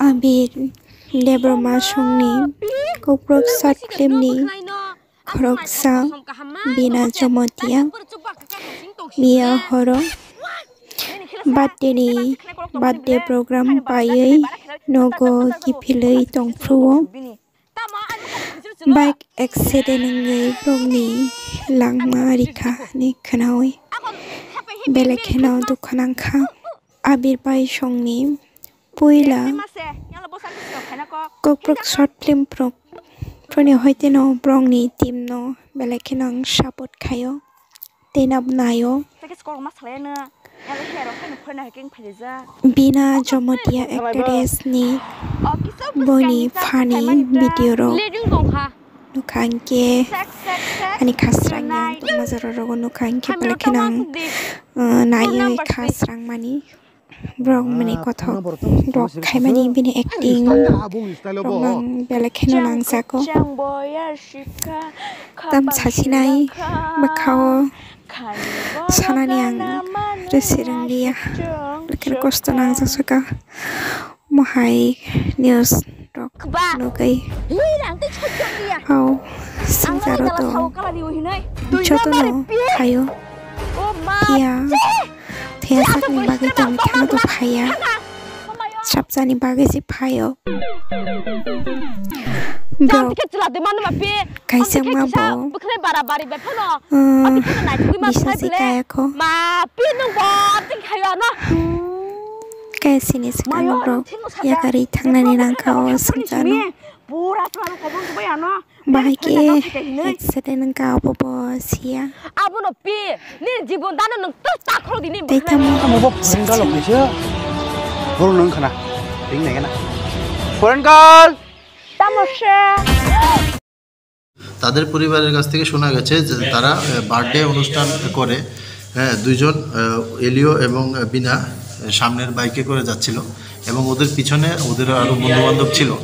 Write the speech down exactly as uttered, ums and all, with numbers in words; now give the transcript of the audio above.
Abir Debbarma songni Kokborok short film ni khoroksa Bina Jomotia miya horo birthday ni birthday program paiwi nogo kiphilwi tongphruo. Bike accident wngwi borokni langma rikha hinwi khwnawi belai kheno dukha nangkha. Abir bai songni puila Kokborok short film borok, borokni hoiteno borokni team no belai kheno ang support khaio. Tei nabo naio. Bina Jomotia actress ni boini funny video rok nukha hinkhe ani khasrang yang tongma jora rogo nukha hinkhe belai kheno ang, uh, naiwi khasrang mani. Borok mani kothok rok khaimani bini acting rok nang belai kheno nangjago. Tam sasinai bwkhao sanani ang resi rwngya, belai kheno kosto nangjak saka. Mohai news rok nugwi hao singsa rok to jotono phaio. Phiya thwiya sakni bagwi tongwi thangna to phaiya. Chapchani bagwi se phaio. Borok kaisa ma bo, uh, bisasi kaya kho. Kaya sini swkang borok yakarwi thangnani nangkha o swngcharno. Bahai khe accident wngkha obo bo siya. Abono pi, nini jibon dano nwng twi takhoro di nini bwkhwnai. Tamo bo pharing galok ni se. Boro nwng khana. Ring nai gana. Foreign girl. Tamo se. তাদের পরিবারের কাছ থেকে শোনা গেছে যে তারা, আহ, বার্থডে অনুষ্ঠান করে, হ্যাঁ, দুইজন, আহ, এলিও এবং বিনা, আহ, সামনের বাইকে করে যাচ্ছিল এবং ওদের পিছনে ওদের আরও বন্ধুবান্ধব ছিল।